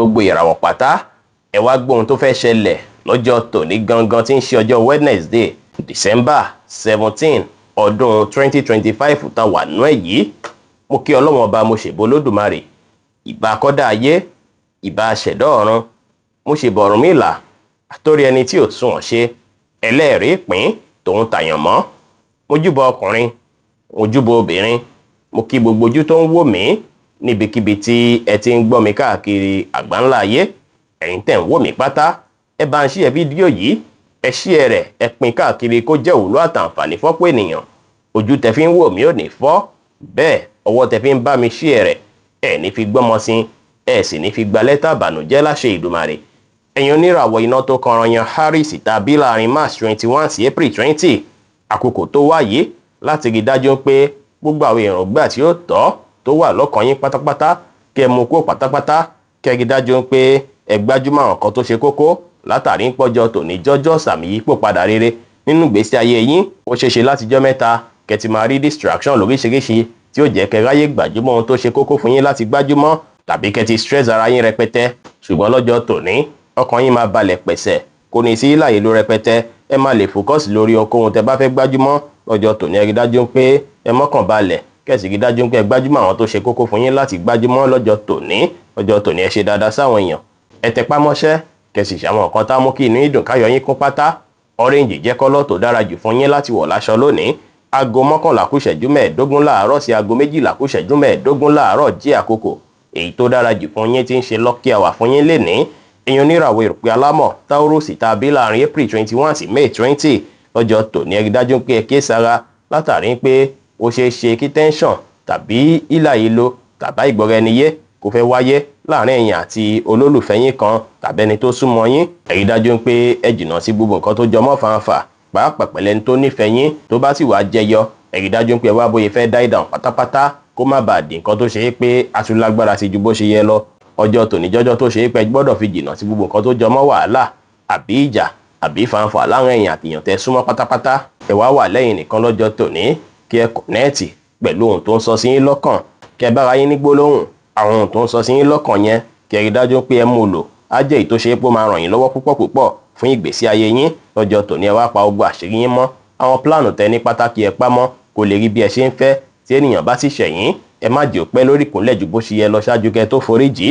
Gbogbo ìràwọ̀ pátá, ẹ wá gbóhun tó fẹ́ ṣẹlẹ̀ lọ́jọ́ tòní gangan tí ń ṣe ọjọ́ Wednesday, December 17, ọdún 2025 tá wà nú ẹ̀ yìí. Mo kí Ọlọ́wọ́n Ọba, mo ṣèbò Olódùmarè, ìbà kọ́dá ayé, ìbà ṣẹ̀dá ọ̀run, mo ṣèbọ̀ Ọ̀rúnmìlà àtórí ẹni tí ò sunwọ̀n ṣe, ẹlẹ́rìí ìpín tòun tàyàn mọ́. Mo júbọ ọkùnrin, mo júbọ obìnrin, mo kí gbogbo ojú tó ń wò mí níbikíbi tí ẹ ti ń gbọ́ mi káàkiri àgbáńlá ayé. Ẹ̀yin tẹ̀ ń wò mí pátá, ẹ bá ń share fídíò yìí, ẹ share rẹ̀, ẹ pín káàkiri kó jẹ́ òwúlò àtàǹfààní fọ́pọ̀ ènìyàn. Ojú tẹ fi ń wò mí ò ní fọ́ bẹ́ẹ̀, ọwọ́ tẹ fi ń bá mi share rẹ̀, ẹ ní fi gbọ́mọ sí, ẹ sì ní fi gba lẹ́tà ìbànújẹ́ láṣẹ Ìdùmarè. Ẹ̀yin oníràwọ̀ iná tó kanran yan Aries tàbí láàrin March 21 sí April 20, àkókò tó wáyé láti rí dájú pé gbogbo àwọn èròǹgbà tí ó tọ́ tó wà lọ́kàn yín pátápátá, kẹ́ mú kó pátápátá, kẹ́ rí dájú pé ẹ gbájúmọ́ àwọn kan tó ṣe kókó, látàrí ń pọ́jọ tòní jọ́jọ́ sàmì yípo padà rere nínú ìgbésí ayé yín. Ó ṣeé ṣe látijọ́ mẹ́ta kẹ́ ti máa rí distraction lóríṣiríṣi tí ó jẹ́ kẹ́ ráyè gbájúmọ́ ohun tó ṣe kókó fún yín láti gbájúmọ́, tàbí kẹ́ ti stress ara yín rẹpẹtẹ. Ṣùgbọ́n lọ́jọ́ tòní, ọkàn yín máa balẹ̀ pẹ̀sẹ̀, kò ní sí ìlàyé ló rẹpẹtẹ, ẹ máa lè focus lórí ohunkóhun tẹ́ bá fẹ́ gbájúmọ́ lọ́jọ́ tòní. Ẹ rí dájú pé ẹ mọ́kàn balẹ̀, kẹ́ sì rí dájú pé ẹ gbájúmọ́ àwọn tó ṣe kókó fún yín láti gbájúmọ́ lọ́jọ́ tòní. Lọ́jọ́ tòní, ẹ ṣe dáadáa sáwọn èèyàn, ẹ tẹpá mọ́ṣẹ́, kẹ́ sì ṣàwọn nǹkan tá mú kí inú yín dùn, káyọ̀ yín kún pátá. Orange jẹ́ colour tó dára jù fún yín láti wọ̀ láṣọ lónìí. Aago 11 kù ìṣẹ́jú 15 láàárọ̀ sí aago 12 kù ìṣẹ́jú 15 láàárọ̀ jẹ́ àkókò èyí tó dára jù fún yín tí ń ṣe lucky hour fún yín lénìí. Èèyàn oníràwọ̀ ìrùpẹ̀ alámọ̀ Taurus tàbí láàrin April 21 sí May 20, lọ́jọ́ tòní, ẹ rí dájú pé ẹ ké sára, látàrí pé ó ṣeé ṣe kí tension tàbí ìlà ìlò tàbá ìgbọ́ra ẹni yé kó fẹ́ wáyé láàrin ẹ̀yin àti olólùfẹ́ yín kan tàbí ẹni tó súnmọ́ yín. Ẹ rí dájú pé ẹ jìnnà sí gbogbo nǹkan tó jọmọ́ fanfà, pàápàá pẹ̀lẹ́ ẹni tó nífẹ̀ẹ́ yín. Tó bá sì wá jẹyọ, ẹ rí dájú pé ẹ wá bóyá fẹ́ die down pátápátá, kó má bàa di nǹkan tó ṣe é pé a tún lágbára sí ju bó ṣe yẹ lọ. Ọjọ́ tòní jọjọ́ tó ṣe é pé ẹ gbọ́dọ̀ fi jìnnà sí gbogbo nǹkan tó jọmọ́ wàhálà àbí ìjà àbí fanfà láàrin ẹ̀yin àtìyàn tẹ́ súnmọ́ pátápátá. Ẹ wá wà lẹ́yìn nìkan lọ́jọ́ tòní, kí ẹ connect pẹ̀lú ohun tó ń sọ sí yín lọ́kàn, kí ẹ bára yín ní gbólóhùn. Àwọn ohun tó ń sọ sí yín lọ́kàn yẹn, kí ẹ rí dájú pé ẹ mú lò, á jẹ́ èyí tó ṣe é pé ó máa ràn yín lọ́wọ́ púpọ̀ púpọ̀ fún ìgbésí ayé yín. Lọ́jọ́ tòní, ẹ wá pa gbogbo àṣírí yín mọ́. Àwọn plan tẹ ní pátákì, ẹ pamọ́ kó lè rí bí ẹ ṣe ń fẹ́. Tí ènìyàn bá sì ṣẹ̀yìn, ẹ má jẹ́ ó pẹ́ lórí ìkúnlẹ̀ ju bó ṣe yẹ lọ ṣáájú kẹ́ tó foríjì.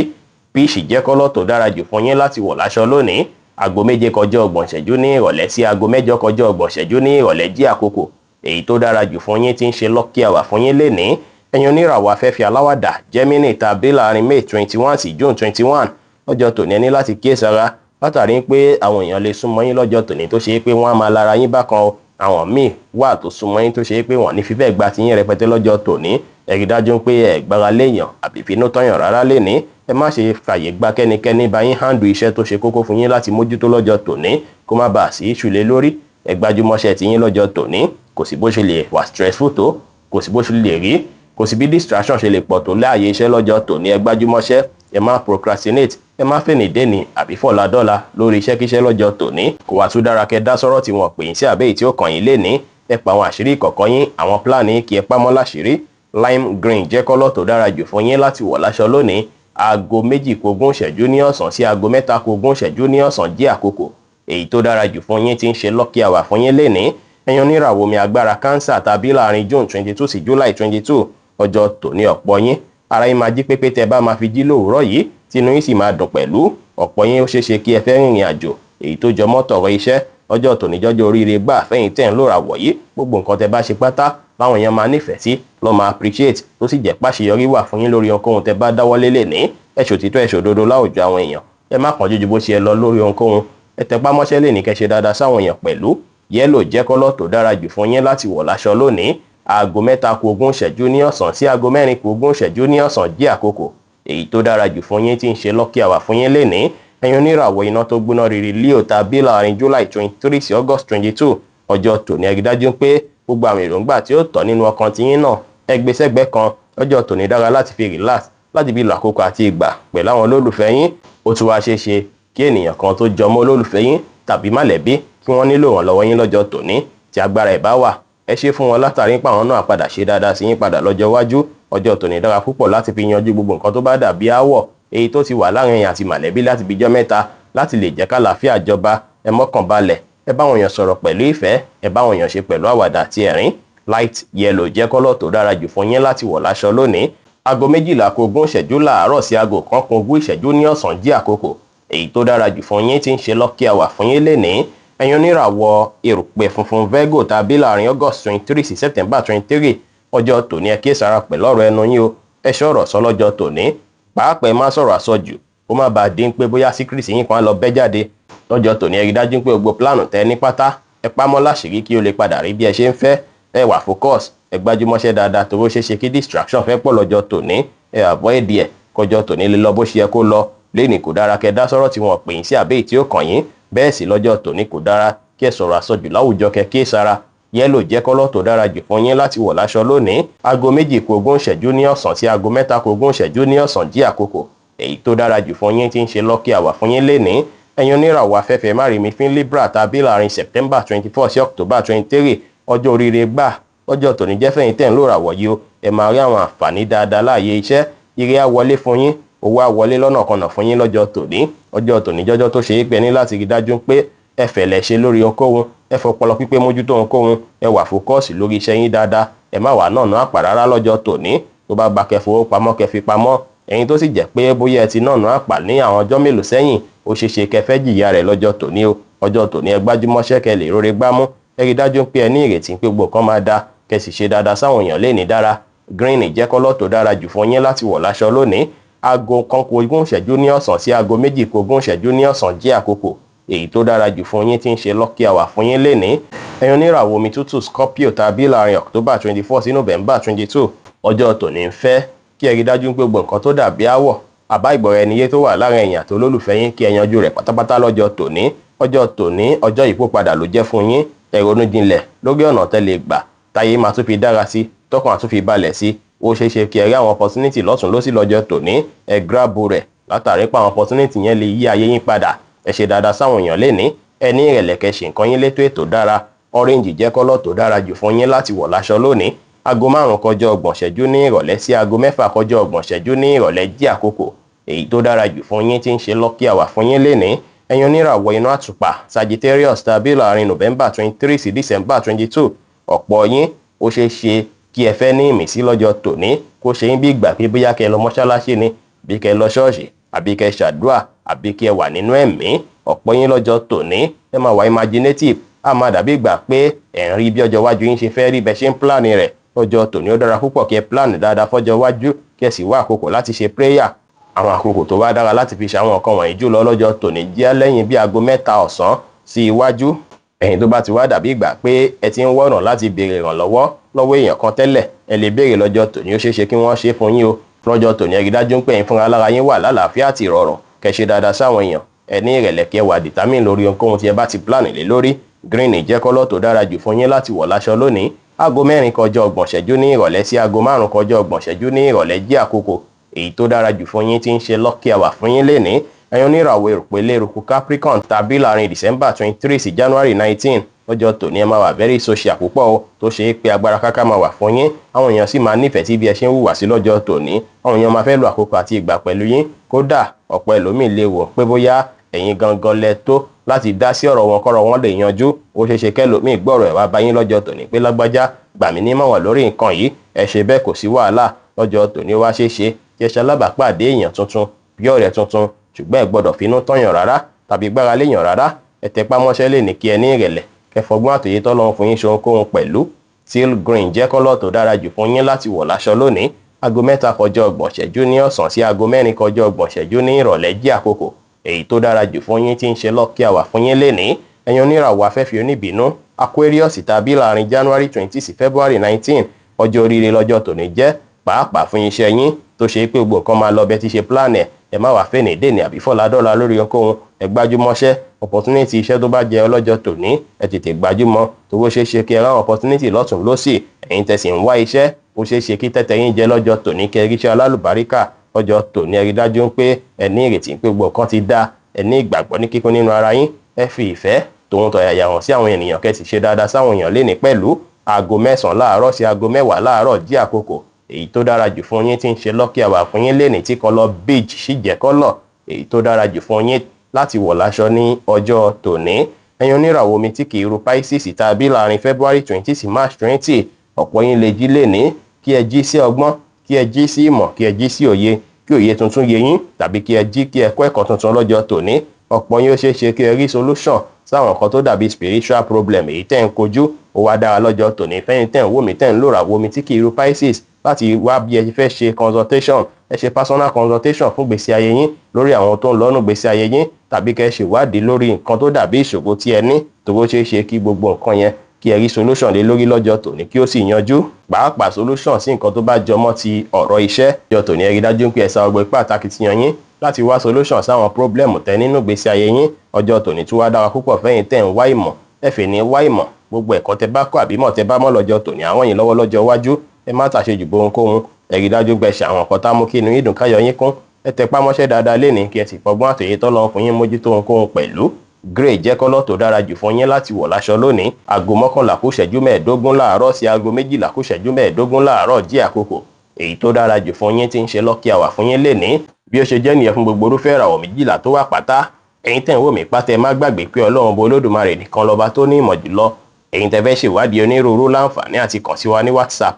Peach jẹ́ colour tó dára jù fún yín láti wọ̀ láṣọ lónìí. Aago 7 kọjá 30 ìṣẹ́jú ní ìrọ̀lẹ́ sí aago 8 kọjá 30 ìṣẹ́jú ní ìrọ̀lẹ́ jẹ́ àkókò èyí tó dára jù fún yín tí ń ṣe lucky hour fún yín lénìí. Ẹ̀yin oníràwọ̀ afẹ́fẹ́ aláwàdà Gemini tàbí láàrin May 21 sí June 21, lọ́jọ́ tòní, ẹ ní láti kíyèsára, látàrí pé àwọn èèyàn lè súnmọ́ yín lọ́jọ́ tòní tó ṣe é pé wọ́n á máa lára yín bákan o. Àwọn míì wà tó súnmọ́ yín tó ṣe é pé wọ́n ní fífẹ́ gba tiyín rẹpẹtẹ lọ́jọ́ tòní. Ẹ rí dájú pé ẹ gbára léèyàn àbí finú tọ́yàn rárá lénìí. Ẹ má ṣe fàyè gba kẹ́nikẹ́ni bá yín handle iṣẹ́ tó ṣe kókó fún yín láti mójútó lọ́jọ́ tòní, kó má bàa sí ìṣúlẹ̀ lórí. Ẹ gbájúmọ́ṣẹ́ tiyín lọ́jọ́ tòní. Kò sí bó ṣe lè wà stressful tó, kò sí bó ṣe lè rí, kò sí bí distraction ṣe lè pọ̀ tó láàyè iṣẹ́ lọ́jọ́ tòní, ẹ gbájúmọ́ṣẹ́. Ẹ má procrastinate, ẹ má fèní dèní àbí fọ̀la dọ́là lórí iṣẹ́kíṣẹ́ lọ́jọ́ tòní. Kò wá tún dára kẹ́ dá sọ́rọ̀ tí wọ́n pè yín sí àbẹ́ èyí tí ó kàn yín lénìí. Ẹ pa àwọn àṣírí ìkọ̀kọ̀ yín, àwọn plan yín, kí ẹ pamọ́ láṣìírí. Lime green jẹ́ colour tó dára jù fún yín láti wọ̀ láṣọ lónìí. Aago 2 kù 20 ìṣẹ́jú ní ọ̀sán sí aago 3 kù 20 ìṣẹ́jú ní ọ̀sán jẹ́ àkókò èyí tó dára jù fún yín tí ń ṣe lucky hour fún yín lénìí. Ẹ̀yin oníràwọ̀ omi agbára Cancer tàbí láàrin June 22 sí July 22, ọjọ́ tòní, ọ̀pọ̀ yín ara yín máa jí pépé tẹ́ bá máa fi jí lówùúrọ̀ yìí, tínú yín sì máa dùn pẹ̀lú. Ọ̀pọ̀ yín, ó ṣeé ṣe kí ẹ fẹ́ rìnrìn àjò èyí tó jọ mọ́ tọ̀rọ̀ iṣẹ́. Ọjọ́ tòní jọjọ́ oríire gbà fẹ́yìn tẹ̀ ń lòrà wọ̀nyí. Gbogbo nǹkan tẹ́ bá ṣe pátá láwọn èèyàn máa nífẹ̀ẹ́ sí, lọ́ máa appreciate, tó sì jẹ́ pàṣeyọrí wà fún yín lórí ohunkóhun tẹ́ bá dáwọ́lé lè ní. Ẹ ṣòtítọ́, ẹ ṣòdodo láwùjọ àwọn èèyàn. Ẹ má kánjú ju bó ṣe yẹ lọ lórí ohunkóhun. Ẹ tẹpá mọ́ṣẹ́ lè ní, kẹ́ ṣe dáadáa sáwọn èèyàn pẹ̀lú. Yellow jẹ́ colour tó dára jù fún yín láti wọ̀ láṣọ lónìí. Aago 3 kù 20 ìṣẹ́jú ní ọ̀sán sí aago 4 kù 20 ìṣẹ́jú ní ọ̀sán jẹ́ àkókò èyí tó dára jù fún yín tí ń ṣe lucky hour fún yín lénìí. Ẹ̀yin oníràwọ̀ iná tó gbóná riri Leo tàbí láàrin July 23 sí August 22, ọjọ́ tòní, ẹ rí dájú pé gbogbo àwọn èròǹgbà tí ó tọ́ nínú ọkàn tiyín náà, ẹ gbé sẹ́gbẹ́ kan. Ọjọ́ tòní dára láti fi relax, láti fi lo àkókò àti ìgbà pẹ̀lú àwọn olólùfẹ́ yín. Ó tún wá ṣeé ṣe kí ènìyàn kan tó jọmọ́ olólùfẹ́ yín tàbí mọ̀lẹ́bí kí wọ́n nílò ìrànlọ́wọ́ yín lọ́jọ́ tòní. Tí agbára ẹ̀ bá wà, ẹ ṣe fún wọn, látàrí pé àwọn náà padà ṣe dáadáa sí yín padà lọ́jọ́ iwájú. Ọjọ́ tòní dára púpọ̀ láti fi yanjú gbogbo nǹkan tó bá dàbí áwọ̀. Èyí tó ti wà láàrin ẹ̀yin àti mọ̀lẹ́bí láti bíjọ́ mẹ́ta láti lè jẹ́ kálàáfíà jọba, ẹ mọ́kàn balẹ̀, ẹ bá àwọn èèyàn sọ̀rọ̀ pẹ̀lú ìfẹ́, ẹ bá àwọn èèyàn ṣe pẹ̀lú àwàdà àti ẹ̀rín. Light yellow jẹ́ colour tó dára jù fún yín láti wọ̀ láṣọ lónìí. Aago 11:20 láàárọ̀ sí aago 12:20 ní ọ̀sán jí àkókò èyí tó dára jù fún yín tí ń ṣe lucky hour fún yín lénìí. Ẹ̀yin oníràwọ̀ erùpẹ̀ funfun Virgo tàbí láàrin August 23 sí September 23, ọjọ́ tòní ẹ kíyèsára pẹ̀lú ọ̀rọ̀ ẹnu yín o. Ẹ ṣọ̀rọ̀ sọ lọ́jọ́ tòní, pàápàá ẹ má sọ̀rọ̀ àsọjù, kó má bàa dín pé bóyá secret yín kan á lọ bẹ́ jáde. Lọ́jọ́ tòní, ẹ rí dájú pé gbogbo plan tẹ ní pátá, ẹ pamọ́ láṣìírí kí ó lè padà rí bí ẹ ṣe ń fẹ́. Ẹ wà focus, ẹ gbájúmọ́ṣẹ́ dáadáa, torí ó ṣeé ṣe kí distraction fẹ́ pọ̀ lọ́jọ́ tòní. Ẹ avoid ẹ̀ kọjọ́ tòní lè lọ bó ṣe yẹ kó lọ. Lẹ́nìí, kò dára kẹ́ dá sọ́rọ̀ tí wọ́n pè yín sí àbẹ́ tí ó kàn yín. Bẹ́ẹ̀ sì lọ́jọ́ tòní, kò dára kí ẹ sọ̀rọ̀ àsọjù láwùjọ, kẹ́ kí sára. Yellow jẹ́ colour tó dára jù fún yín láti wọ̀ láṣọ lónìí. Aago 1:40 ní ọ̀sán sí aago 2:40 ní ọ̀sán jí àkókò èyí tó dára jù fún yín tí ń ṣe lucky hour fún yín lénìí. Ẹ̀yin oníràwọ̀ afẹ́fẹ́ márìmí fín Libra tàbí láàrin September 24 sí October 23, ọjọ́ oríire gbà ọjọ́ tòní jẹ́ fẹ̀yìn tẹ̀ ń lò ràwọ̀ yìí o. Ẹ máa rí àwọn àǹfààní dáadáa láàyè iṣẹ́. Ire á wọlé fún yín, owó á wọlé lọ́nà kanà fún yín lọ́jọ́ tòní. Ọjọ́ tòní jọ́jọ́ tó ṣe é pé ní láti rí dájú pé ẹ fẹ̀lẹ̀ ṣe lórí ohunkóhun, ẹ fọpọlọ pípé mójútó ohunkóhun, ẹ wà focus lórí iṣẹ́ yín dáadáa. Ẹ má wà náà ná àpà rárá lọ́jọ́ tòní. Tó bá gba kẹ́ fowó pamọ́, kẹ́ fi pamọ́. Ẹ̀yin tó sì jẹ́ pé bóyá ẹ ti náà ná àpà ní àwọn ọjọ́ mélòó sẹ́yìn, ó ṣeé ṣe kẹ́ fẹ́ jìyà rẹ̀ lọ́jọ́ tòní o. Ọjọ́ tòní, ẹ gbájúmọ́ṣẹ́ kẹ́ lè róre gbámú. Ẹ rí dájú pé ẹ ní ìrètí pé gbogbo kan máa da, kẹ́ sì ṣe dáadáa sáwọn èèyàn lè ní dára. Green jẹ́ colour tó dára jù fún yín láti wọ̀ láṣọ lónìí. Aago 12:40 ní ọ̀sán sí aago 1:40 ní ọ̀sán jẹ́ àkókò èyí tó dára jù fún yín tí ń ṣe lucky hour fún yín lénìí. Ẹ̀yin oníràwọ̀ omi tútù Scorpio tàbí láàrin October 24 sí November 22, ọjọ́ tòní ń fẹ́ kí ẹ rí dájú pé gbogbo nǹkan tó dàbí áwọ̀ àbá ìgbọ̀ra ẹni yé tó wà láàrin ẹ̀yin àti olólùfẹ́ yín, kí ẹ yanjú rẹ̀ pátápátá lọ́jọ́ tòní. Ọjọ́ tòní, ọjọ́ ìpópadà ló jẹ́ fún yín. Ẹ ronú jinlẹ̀ lórí ọ̀nà tẹ́ lè gbà táyé máa tún fi dára sí, tọkàn àtún fi balẹ̀ sí. Ó ṣeé ṣe kí ẹ rí àwọn opportunity lọ́tún lọ́sí lọ́jọ́ tòní. Ẹ grab rẹ̀ látàrí pé àwọn opportunity yẹn lè yí ayé yín padà. Ẹ ṣe dáadáa sáwọn èèyàn lénìí, ẹ ní ìrẹ̀lẹ̀, kẹ́ ṣe nǹkan yín létò ètò dára. Orange jẹ́ colour tó dára jù fún yín láti wọ̀ láṣọ lónìí. Aago 4:30 ní ìrọ̀lẹ́ sí aago 5:30 ní ìrọ̀lẹ́ jí àkókò èyí tó dára jù fún yín tí ń ṣe lucky hour fún yín lénìí. Ẹ̀yin oníràwọ̀ iná àtùpà Sagittarius tàbí láàrin November 23 sí December 22, ọ̀pọ̀ yín, ó ṣeé ṣe kí ẹ fẹ́ ní ìmísí lọ́jọ́ tòní, kó ṣe yín bí ìgbà pé bóyá kẹ́ ẹ lọ mọ́ṣáláṣí ni, bí kẹ́ ẹ lọ ṣọ́ọ̀ṣì, àbí kẹ́ ẹ ṣàdúrà, àbí kí ẹ wà nínú ẹ̀mí. Ọ̀pọ̀ yín lọ́jọ́ tòní, ẹ máa wà imaginative, á máa dàbí ìgbà pé ẹ̀ ń rí bí ọjọ́ iwájú yín ṣe fẹ́ rí bẹ́ẹ̀ ṣe ń plan rẹ̀. Lọ́jọ́ tòní, ó dára púpọ̀ kí ẹ plan dáadáa fọ́jọ́ iwájú, kí ẹ sì wá àkókò láti ṣe prayer. Àwọn àkókò tó wá dára láti fi ṣe àwọn nǹkan wọ̀nyí jùlọ lọ́jọ́ tòní jẹ́ lẹ́yìn bí aago 3 ọ̀sán sí iwájú. Ẹ̀yin tó bá ti wá dàbí ìgbà pé ẹ ti ń wọ̀nà láti béèrè ìrànlọ́wọ́ lọ́wọ́ èèyàn kan tẹ́lẹ̀, ẹ lè béèrè lọ́jọ́ tòní, ó ṣeé ṣe kí wọ́n ṣe fún yín o. Lọ́jọ́ tòní, ẹ rí dájú pé ẹ̀yin fúnra lára yín wà lálàáfíà àti ìrọ̀rùn, kẹ́ ṣe dáadáa sáwọn èèyàn, ẹ ní ìrẹ̀lẹ̀, kí ẹ wà determine lórí ohunkóhun tí ẹ bá ti plan lé lórí. Green jẹ́ colour tó dára jù fún yín láti wọ̀ láṣọ lónìí. Aago 3:30 ní ìrọ̀lẹ́ sí aago 4:30 ní ìrọ̀lẹ́ jẹ́ àkókò èyí tó dára jù fún yín tí ń ṣe lucky hour fún yín lénìí. Ẹ̀yin oníràwọ̀ erùpẹ̀ eléruku Capricorn tàbí láàrin December 23 sí January 19, lọ́jọ́ tòní ẹ máa wà very social púpọ̀ o, tó ṣe é pé agbára káká máa wà fún yín. Àwọn èèyàn sì máa nífẹ̀ẹ́ sí bí ẹ ṣe ń hùwà sí lọ́jọ́ tòní. Àwọn èèyàn máa fẹ́ lo àkókò àti ìgbà pẹ̀lú yín. Kódà ọ̀pọ̀ ẹlòmíì lè wò pé bóyá ẹ̀yin gangan lẹ tó láti dá sí ọ̀rọ̀ wọn kọ́rọ̀ wọn lè yanjú. Ó ṣeé ṣe kẹ́lòmíì gbọ́rọ̀ ẹ̀ wá bá yín lọ́jọ́ tòní pé, "Lágbájá, gbà mí nímọ̀ràn lórí nǹkan yìí." Ẹ ṣe bẹ́ẹ̀, kò sí wàhálà. Lọ́jọ́ tòní, wá ṣeé ṣe kí ẹ ṣalábàápàdé èèyàn tuntun bí ọ̀rẹ́ tuntun, ṣùgbọ́n ẹ gbọ́dọ̀ finú tọ̀yàn rárá tàbí gbára léèyàn rárá. Ẹ tẹpá mọ́ṣẹ́ lè ní kí ẹ ní ìrẹ̀lẹ̀, kẹ́ fọgbọ́n àtòyé tọ́lọ́run fún yín ṣe ohunkóhun pẹ̀lú. Teal green jẹ́ colour tó dára jù fún yín láti wọ̀ láṣọ lónìí. Aago 3:30 ní ọ̀sán sí aago 3:40 ní ìrọ̀lẹ́ jẹ́ àkókò èyí tó dára jù fún yín tí ń ṣe lucky hour fún yín lénìí. Ẹ̀yin oníràwọ̀ afẹ́fẹ́ oníbínú Aquarius tàbí láàrin January 20 sí February 19, ọjọ́ oríire lọ́jọ́ tòní jẹ́, pàápàá fún iṣẹ́ yín, tó ṣe pé gbogbo nǹkan máa lọ bẹ́ẹ̀ ti ṣe plan ẹ̀. Ẹ má wàá fẹ́ni dènì àbí fọ́ládọ́la lórí ohunkóhun. Ẹ gbájúmọ́ṣẹ́. Opportunity iṣẹ́ tó bá jẹ ọlọ́jọ́ tòní, ẹ tètè gbájúmọ́, tówó ṣeé ṣe kí ẹ ráwọn opportunity lọ́tún lọ́sì. Ẹ̀yin tẹ̀sí ń wá iṣẹ́, ó ṣeé ṣe kí tẹ́tẹ́ yín jẹ lọ́jọ́ tòní, kẹ́ ríṣẹ́ alálùbáríkà. Lọ́jọ́ tòní, ẹ rí dájú pé ẹ ní ìrètí pé gbogbo nǹkan ti dá. Ẹ ní ìgbàgbọ́ ní kíkún nínú ara yín. Ẹ fi ìfẹ́ tòun tọ̀yàyà hàn sí àwọn ènìyàn, kẹ́ sì ṣe dáadáa sáwọn èèyàn lénìí pẹ̀lú. Aago 9 láàárọ̀ sí aago 10 láàárọ̀ jí àkókò Èyí tó dára jù fún yín tí ń ṣe lucky hour fún yín lénìí, tí colour beige sì jẹ́ colour èyí tó dára jù fún yín láti wọ̀ láṣọ ní ọjọ́ tòní. Ẹ̀yin oníràwọ̀ omi tí kì í ru Pisces tàbí láàrin February 20 sí March 20, ọ̀pọ̀ yín lè jí lénìí, kí ẹ jí sí ọgbọ́n, kí ẹ jí sí ìmọ̀, kí ẹ jí sí òye, kí òye tuntun yé yín, tàbí kí ẹ jí kí ẹ kọ́ ẹ̀kọ́ tuntun lọ́jọ́ tòní. Ọ̀pọ̀ yín, ó ṣeé ṣe kí ẹ rí solution sáwọn nǹkan tó dàbí spiritual problem èyí tẹ́ ń kojú. Ó wá dára lọ́jọ́ tòní fẹ́yìn tẹ́ ń wò mí, tẹ́ ń lòrà wo omi tí kì í ru Pisces, láti wá bí ẹ fẹ́ ṣe consultation. Ẹ ṣe personal consultation fún gbèsè ayé yín, lórí àwọn tó ń lọ́nù gbèsè ayé yín, tàbí kẹ́ ṣe ìwádìí lórí nǹkan tó dàbí ìṣòro tí ẹ ní tó bó ṣeé ṣe kí gbogbo nǹkan yẹn, kí ẹ rí solution lé lórí lọ́jọ́ tòní, kí ó sì yanjú, pàápàá solution sí nǹkan tó bá jọmọ́ ti ọ̀rọ̀ iṣẹ́. Ọjọ́ tòní, ẹ rí dájú pé ẹ sa ọgbẹ́ pàtàkì ti yan yín láti wá solution sáwọn problem tẹ nínú gbèsè ayé yín. Ọjọ́ tòní tún wá dára púpọ̀ fẹ́yìn tẹ́ ń wá ìmọ̀. Ẹ fè ní wá ìmọ̀. Gbogbo ẹ̀kọ́ tẹ bá kọ́ àbí mọ̀ tẹ bá mọ̀ lọ́jọ́ tòní, àwọn yìí lọ́wọ́ lọ́jọ́ iwájú. Ẹ má tàṣejù bohunkóhun. Ẹ rí dájú pé ṣe àwọn nǹkan tá mú kí inú yín dùn, káyọ̀ yín kún. Ẹ tẹpá mọ́ṣẹ́ dáadáa lénìí, kí ẹ sì fọgbọ́n àtòyè tọ́lọ́ fún yín mójútó ohunkóhun pẹ̀lú. Grey jẹ́ colour tó dára jù fún yín láti wọ̀ láṣọ lónìí. Aago 10:45 láàárọ̀ sí aago 11:45 láàárọ̀ jí àkókò èyí tó dára jù fún yín tí ń ṣe lucky hour fún yín lénìí. Bí ó ṣe jẹ́ nìyẹn fún gbogbo irúfẹ́ ìràwọ̀ 12 tó wà pátá. Ẹ̀yin tẹ̀ ń wò mí pátá, ẹ má gbàgbé pé Ọlọ́run bó Olódùmarè nìkan lọ́ba tó ní ìmọ̀ jùlọ. Ẹ̀yin tẹ́ fẹ́ ṣèwádìí onírúurú, láǹfààní àti kàn sí wa ní WhatsApp,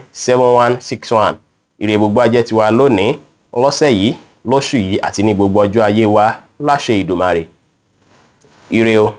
09033897161. Ire gbogbo ajẹ́ tiwa lónìí, lọ́sẹ̀ yìí, lóṣù yìí àti ní gbogbo ọjọ́ ayé wa láṣẹ Ìdùmarè. Ire o.